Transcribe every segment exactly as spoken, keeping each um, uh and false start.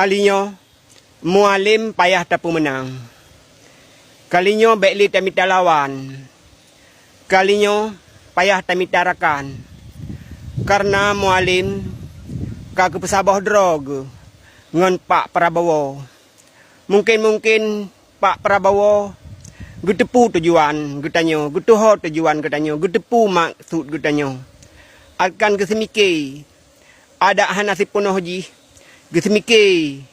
Kali nyoe, Mualem payah tapeumeunang. Kali nyoe bék lé tamita lawan. Kali nyoe payah tamita rakan. Kareuna Mualem ka geupeusaboh droe geuh ngon Pak Prabowo. Mungken-mungken Pak Prabowo geuteupeue tujuan geutanyoe, geutuho tujuan geutanyoe, geuteupeue maksud geutanyoe. Akan geuseumike, adak hana sipeunoh jih, geuseumike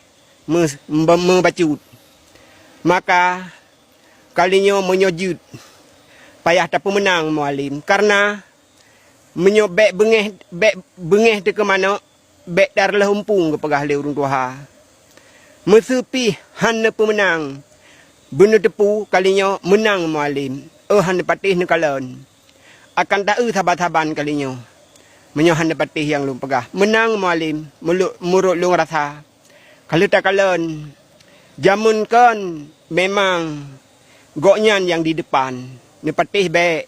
meu-, meubacut. Maka, kali nyoe meunyoe jeuet, payah tapeumeunang Mualem. Kareuna meunyoe bék beungéh, bék beungéh teuh keu manök, bék tarleuh umpung geupeugah lé ureuëng tuha. Meuseu pih hán neupeumeunang, beuneuteupeue kali nyoe meunang Mualem, oh hán neupatéh neukalon. Akan taeu saban-saban kali nyoe. Meunyoe hán neupatéh nyang lôn peugah, meunang Mualem, meuluk-, meurot lôn rasa. Ka lheueh takalon, jameun kon memang gobnyan nyang di depan, neupatéh bék.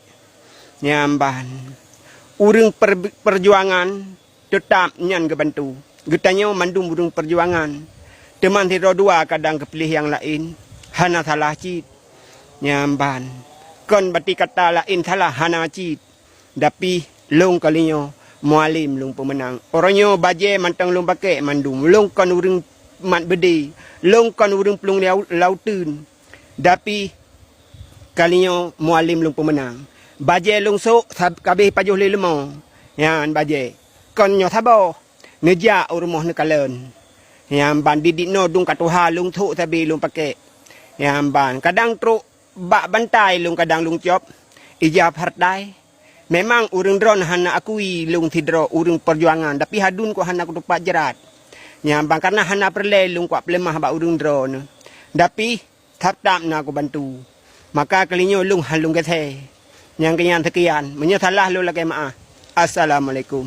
Nyan ban. Ureuëng per-, peujuangan teutab nyan geubantu. Geutanyoe mandum ureuëng peujuangan. Teuma sidroe dua kadang geupiléh nyang laén, hana salah cit. Nyan ban. Kon bati kata laén salah, hana cit. Tapi lôn kali nyoe Mualem lôn peumeunang. Uroe nyoe bajée mantong lôn pakék mandum. Lôn kon ureuëng mat beudé. Lôn kon ureuëng plueng lau-, lauteuen. Tapi kali nyoe Mualem lôn peumeunang. Bajée lôn sôk sab-, kabéh pajoh lé leumo. Nyan bajée. Kon nyoe saboh. Neujak u rumoh neukalon. Nyan ban didik noe dum ka tuha lôn sôk sabe lôn pakék. Nyan ban. Kadang trok bak bantai lôn kadang lôn cop, ija partai. Memang ureuëng droeneuh hana akui lôn sidroe ureuëng peujuangan, tapi hadun kok hana kutupat jrat. Nyan ban kareuna hana peureulée lôn kuat peuleumah bak ureuëng droeneuh. Tapi, thab-thab na kubantu. Maka kali nyoe lôn hán lôn gasée. Nyang keu nyan seukian. Meunyoe salah lôn lakée meuáh. Assalamualaikum.